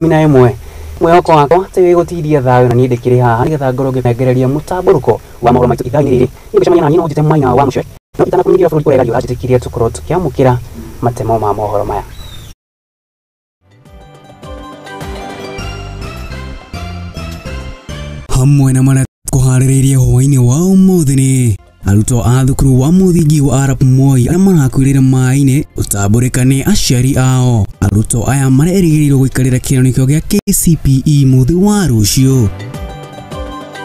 11. Mwĩhoko wakwa atĩ wĩgũtindia thayũ na niĩ ndĩkĩrĩ haha nĩgetha ngorwo ngĩnengereria mũtambũrũko wa mohoro maitũ ithaa-inĩ rĩrĩ. Niĩ ngũcemania na niĩ no njĩte Maina wa Mũcwe, no itanakũmenyithia bũrũri kũrĩa ũranjĩtĩkirie tũkorwo tũkĩamũkĩra matemo ma mohoro maya. Hamwe na marĩa kũharĩrĩirie hwaĩ-inĩ wa ũmũthĩ nĩ arutwo a thukuru wa mũthingi wa Arap Moi arĩa marakuĩrĩire maĩ-inĩ gũtambũrĩka nĩ aciari ao. Arutwo aya marerĩgĩrĩirwo gũikarĩra kĩgeranio gĩa KCPE mũthĩ wa rũciũ.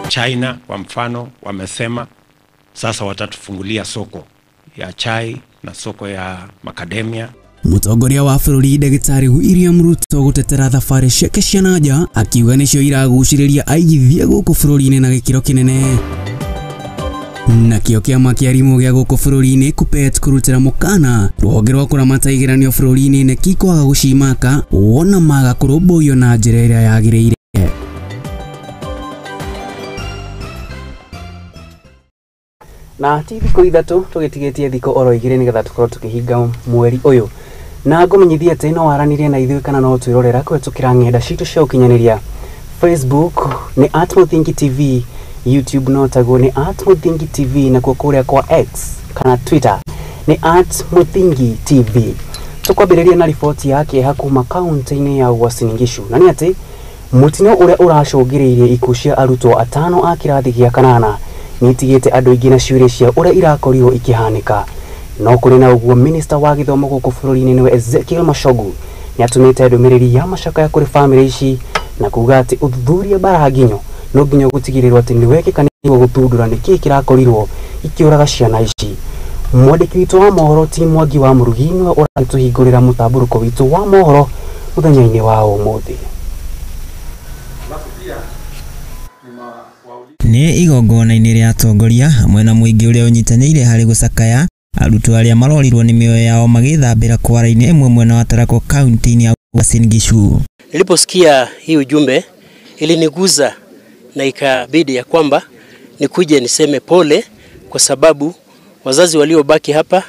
China kwa mfano wamesema sasa watatufungulia soko ya chai na soko ya macadamia. Mũtongoria wa bũrũri Ndagĩtarĩ William Ruto gũtetera thabarĩ ciake cia na nja akiuga nĩcio iragucĩrĩria aigithia gũkũ bũrũri-inĩ na gĩkĩro kĩnene. Nakĩo kĩama kĩa arimũ gĩa gũkũ bũrũri-inĩ KUPPET kũrutĩra mũkana rũhonge rwa kũramata igeranio bũrũri-inĩ KNEC kwaga gũcimaka wona maga kũrũmbũiyo na njĩra ĩrĩa yagĩrĩire. Na ti thikũ 3 tũgĩtigĩtie thikũ oro 2 nĩgetha tũkorwo tũkĩhinga mweri ũyũ. Na ngũmenyithie atĩ no waranĩrie na ithuĩ kana no twĩrorera kũhĩtũkĩra ng'enda citũ cia ũkinyanĩria. Facebook nĩ @Muthingi TV, YouTube no taguo nĩ @Muthingi TV, nakuo kũrĩa kwa X kana Twitter nĩ @Muthingi TV. Tũkwambĩrĩria na riboti ya kĩeha kuma kaunti-inĩ ya Uasin Gishu, na nĩ atĩ mũtino ũrĩa ũracũngĩrĩirie ikuũ cia arutwo 5 a kĩrathi gĩa 8 nĩitigĩte andũ aingĩ na ciũria cia ũrĩa irakorirwo ikĩhanĩka. No kũrĩ na ũguo, minista wa gĩthomo gũkũ bũrũri-inĩ nĩwe Ezekiel Machogu nĩatũmĩte ndũmĩrĩri ya macakaya kũrĩ bamĩrĩ ici na kuga atĩ ũthuthuria bara nginyo no nginya gũtigĩrĩrwo atĩ nĩwekĩka nĩguo gũthundũra nĩkĩĩ kĩrakorirwo ikĩũraga ciana ici. Mwandĩki witũ wa mohoro ti Mwangi wa Mũrugi nĩwe ũratũhingũrĩra mũtambũrũko witũ wa mohoro mũthenya-inĩ wa ũmũthĩ. Nĩ igongona-inĩ rĩa atongoria hamwe na mũingĩ ũrĩa ũnyitanĩire harĩ gũcakaya arutwo arĩa marorirwo nĩ mĩoyo yao magĩthambĩra kwara-inĩ ĩmwe mwena wa Tarako kaunti-inĩ ya Uasin Gishu. Niliposikia hii ujumbe iliniguza na ikabidi ya kwamba nikuje niseme pole, kwa sababu wazazi waliobaki hapa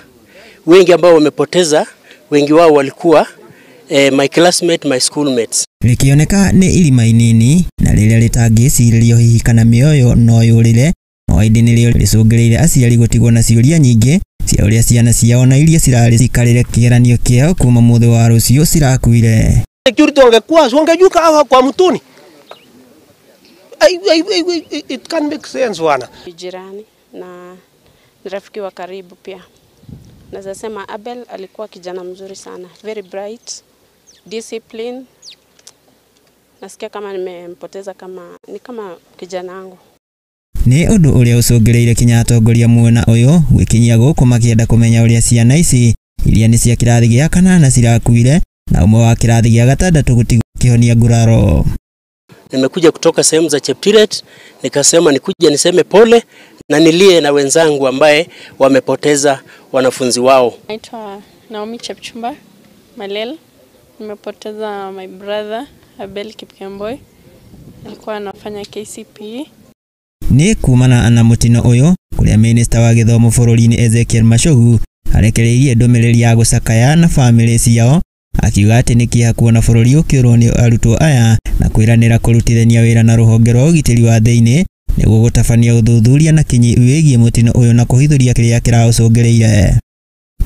wengi ambao wamepoteza, wengi wao walikuwa my classmate, my schoolmates. Rĩkĩoneka nĩ irima inini na rĩrĩa rĩtangĩcirĩrio hihi kana mĩoyo no yũrĩre, no ĩndĩ nĩrĩo rĩcũngĩrĩire aciari gũtigwo na ciũria nyingĩ cia ũrĩa ciana ciao na iria cirarĩ cikarĩre kĩgeranio kĩao kuma mũthĩ wa rũciũ cirakuire. Security wangekuwa wangejuka hawa kwa mtuni. It can make sense wana. Jirani na rafiki wa karibu pia. Naweza sema Abel alikuwa kijana mzuri sana, very bright, discipline. Nasikia kama nimempoteza, kama ni kama kijana wangu. Nĩ ũndũ ũrĩa ũcũngĩrĩire kinya atongoria mwena ũyũ gwĩkinyia gũkũ makĩenda kũmenya ũrĩa ciana ici iria nĩ cia kĩrathi gĩa 8 cirakuire na ũmwe wa kĩrathi gĩa 6 gũtigwo kĩhonia nguraro. Nimekuja kutoka sehemu za Cheptiret, nikasema nikuje niseme pole na nilie na wenzangu ambaye wamepoteza wanafunzi wao. Naitwa Naomi Chepchumba Malel. Nimepoteza my brother Abel Kipkemboi. Alikuwa anafanya KCPE. Nĩ kumana na mũtino ũyũ kũrĩa minista wa gĩthomo bũrũri-inĩ Ezekiel Machogu arekereirie ndũmĩrĩri ya gũcakaya na bamĩrĩ ciao akiuga atĩ nĩ kĩeha kuona bũrũri ũkĩũrwo nĩ arutwo aya na kwĩranĩra kũrutithania wĩra na rũhonge rwa ũgitĩri wa thĩinĩ nĩguo gũtabania ũthuthuria na kinyi wĩgiĩ mũtino ũyũ na kũhithũria kĩrĩa kĩraũcũngĩrĩire.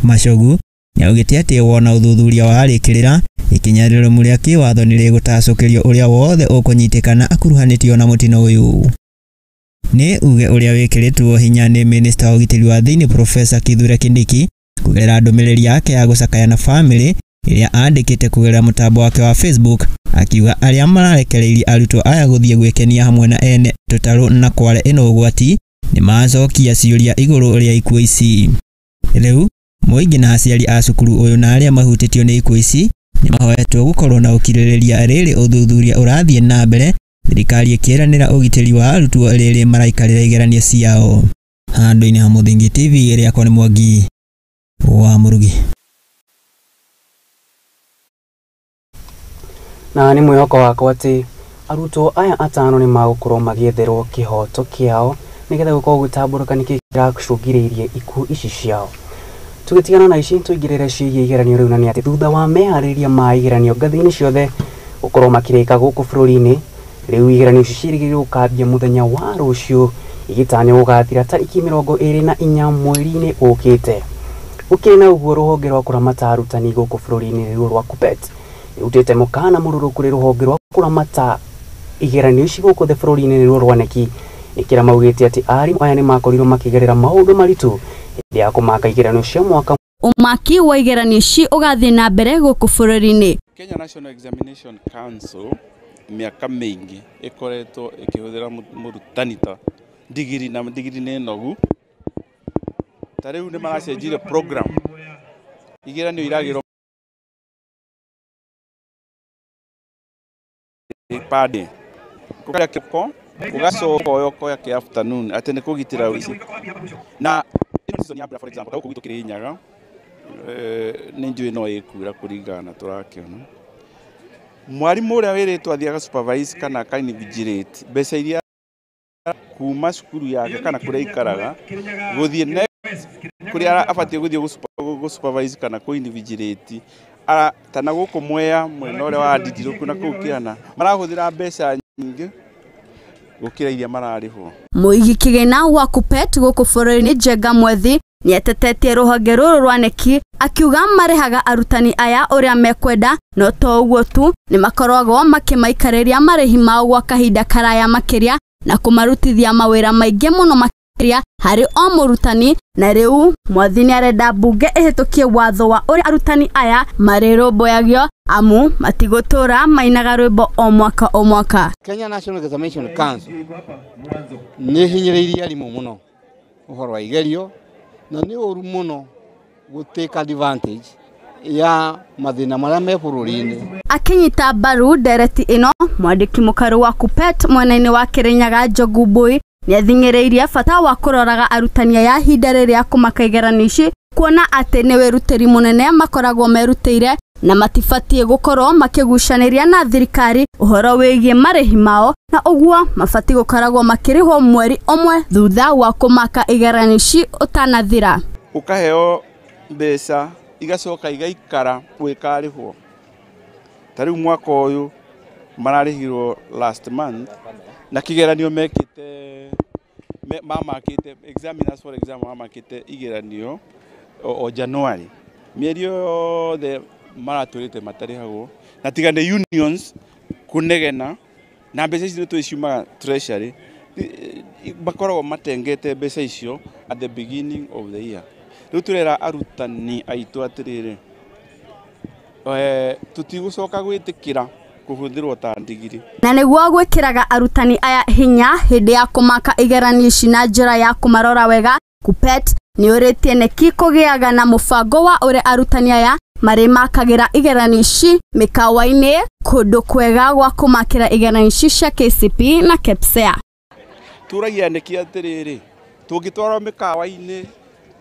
Machogu nĩaugĩte atĩ wona ũthuthuria warĩkĩrĩra ikinya rĩrũmu rĩa kĩwatho nĩrĩgũtacũkĩrio ũrĩa wothe ũkũnyitĩkana akuruhanĩtio na mũtino ũyũ. Nĩ uge ũrĩa wĩkĩrĩtwo hinya nĩ minista wa ũgitĩri wa thĩinĩ Profesa Kithure Kindiki kũgerera ndũmĩrĩri yake ya gũcakaya na bamĩrĩ ĩrĩa andĩkĩte kũgerera mũtambo wake wa Facebook akiuga arĩa mararekereirie arutwo aya gũthiĩ gwĩkenia hamwe na ene tũtarũ na kware ĩno ũgwati nĩ macokia ciũria igũrũ rĩa ikuũ ici. Rĩu mũingĩ na aciari a cukuru ũyũ na arĩa mahutĩtio nĩ ikuũ ici nĩ mahoetwo gũkorwo na ũkirĩrĩria rĩrĩ ũthuthuria ũrathiĩ na mbere, thirikari ĩkĩĩranĩra ũgitĩri wa arutwo rĩrĩ maraikarĩra igeranio ciao. Handũ-inĩ ha Muthingi TV ĩrĩa nĩ Mwangi wa Mũrugi. Na nĩ mwĩhoko wakwa atĩ arutwo aya 5 nĩ magũkorwo magĩetherwo kĩhoto kĩao nĩgetha gũkorwo gũtambũrũka nĩkĩĩ kĩracũngĩrĩirie ikuũ ici ciao. Tũgĩtigana na ici tũingĩrĩre ciĩgiĩ igeranio rĩu, na nĩ atĩ thutha wa meharĩrĩria ma igeranio ngathĩ-inĩ ciothe Gũkorwo makĩrĩka gũkũ bũrũri-inĩ. Rĩu igeranio ici ciĩrĩgĩrĩirwo gũkambia mũthenya wa rũciũ igĩtanywo gũgathira tarĩki 24 mweri-inĩ ũkĩte. Gũkĩrĩ na ũguo rũhonge rwa kũramata arutani gũkũ bũrũri-inĩ nĩruo rwa KUPPET rũrutĩte mũkana mũrũrũ kũrĩ rũhonge rwa kũramata igeranio ici gũkũ thĩ bũrũri-inĩ nĩruo rwa KNEC nĩkĩra maugĩte atĩ arimũ aya nĩmakorirwo makĩgerera maũndũ maritũ hĩndĩ ya kũmaka igeranio cia mwaka. Ũmaki wa igeranio ici ũgathiĩ na mbere gũkũ bũrũri-inĩ. Kenya National Examination Council mĩaka mĩingĩ ĩkoretwo ĩkĩhũthĩra mũrutani ta ndigiri na ndigiri nĩ nogu. Ta rĩu nĩ maracenjirie program, igeranio iragĩrwo pade kũrĩa kĩko ũgacoka ũkoya kĩa afternoon atĩ nĩ kũgitĩra ũici. Na ĩno season ya mbura for example gũkũ gwitũ Kĩrĩnyaga nĩ njũĩ no ĩkura kũringana na tũrakĩona. Mwarimu ũrĩa wĩrĩtwo athiaga supervise kana aka invigilate mbeca iria kuma cukuru yake kana kũrĩa aikaraga gũthiĩ kũrĩa abatiĩ gũthiĩ gũ supervise kana kũ invigilate tana gũkũ Mwea mwena ũrĩa wa Ndindirũku na kũu Kĩana marahũthĩra mbeca nyingĩ gũkĩra iria mararĩhwo. Mũigi kĩgĩna wa KUPPET gũkũ bũrũri-inĩ Njenga Mwethi nĩatetetie rũhonge rũrũ rwa KNEC akiuga marĩhaga arutani aya ũrĩa mekwenda, no to ũguo tu nĩmakoragwo makĩmaikarĩria marĩhi mao gwa kahinda karaya makĩria na kũmarutithia mawĩra maingĩ mũno makĩria harĩ o mũrutani. Na rĩu Mwathi nĩarenda mbunge ĩhĩtũkie watho wa ũrĩa arutani aya marĩrũmbũyagio amu matigũtũra mainaga rwĩmbo o mwaka o mwaka. Kenya National Examination Council nĩ hinyĩrĩirie arimũ mũno ũhoro wa igerio na nĩ ũru mũno gũ take advantage ya mathĩna marĩa me bũrũri-inĩ. Akinyita mbaru ndereti ĩno, mwandĩki mũkaru wa KUPPET mwena-inĩ wa Kĩrĩnyaga Njogu Mbui nĩathing'ĩrĩirie bata wa kũroraga arutani aya ihinda rĩrĩa kũmaka igeranio ici, kuona atĩ nĩ wĩrutĩri mũnene makoragwo merutĩire na matibatiĩ gũkorwo makĩgucanĩria na thirikari ũhoro wĩgiĩ marĩhi mao, na ũguo mabatiĩ gũkoragwo makĩrĩhwo mweri ũmwe thutha wa kũmaka igeranio ici ũtanathira. Ũkaheo mbeca igacoka igaikara gwĩkarĩhwo. Ta rĩu mwaka ũyũ mararĩhirwo last month na kĩgeranio mekĩte mamakĩte examiners for example mamakĩte igeranio o January mĩeri yothe maratũrĩte matarĩhagwo na tiga nĩ unions kũnegena na mbeca ici nĩ tũĩ ciumaga treasury makoragwo matengete mbeca icio at the beginning of the year. Rĩu tũrera arutani aitũ atĩrĩrĩ, tũtigũcoka gwĩtĩkĩra kũhũthĩrwo ta ndigiri. Na nĩguo gwĩkĩraga arutani aya hinya hĩndĩ ya kũmaka igeranio ici na njĩra ya kũmarora wega, KUPPET nĩũrĩtie KNEC kũgĩaga na mũbango wa ũrĩa arutani aya marĩmakagĩra igeranio ici mĩkawa-inĩ kũndũ kwega gwa kũmakĩra igeranio ici cia KCPE na KPSEA. Tũragia KNEC atĩrĩrĩ, tũngĩtwarwo mĩkawa-inĩ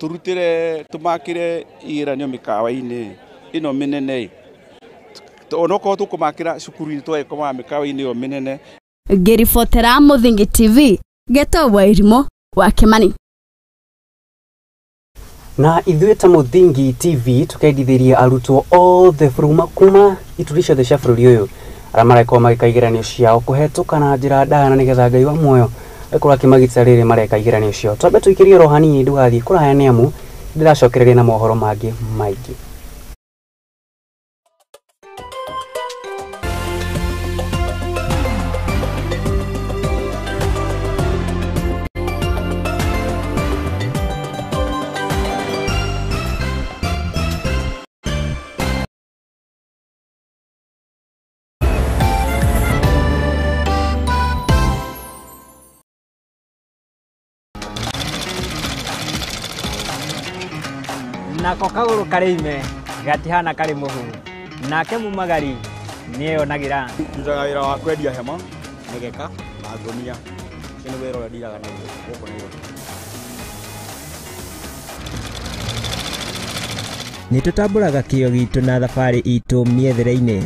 tũrutĩre tũmakĩre igeranio mĩkawa-inĩ ĩno mĩnene, onokorwo tũkũmakĩra cukuru-inĩ twagĩkomaga mĩkawa-inĩ ĩyo mĩnene. Ngĩribotera Mũthingi TV, Geto Wairimũ wa Kĩmani. Na ithuĩ ta Mũthingi TV tũkendithĩria arutwo othe kuma ituri ciothe cia bũrũri ũyũ arĩa marakorwo magĩka igeranio ciao kũhetũka na njĩra ndaya na nĩgetha Ngai wa muoyo akorwo akĩmagitĩra rĩrĩ mareka igeranio ciao. Twambe tũikĩrie oro hanini ndũgathiĩ kũraya nĩ amu ndĩracokereria na mohoro mangĩ maingĩ. Nako kagũrũ karĩ ime gatihana karĩ mũhu nake mumagari nĩeyonagira. Ndutaga wĩra wa kwendia hema, mĩgeka na ngũnia. Ũcio nĩ wĩra ũrĩa ndiraga naguo gũkũ Nairobi. Nĩtũtambũraga kĩo gitũ na thabarĩ itũ mĩethere-inĩ.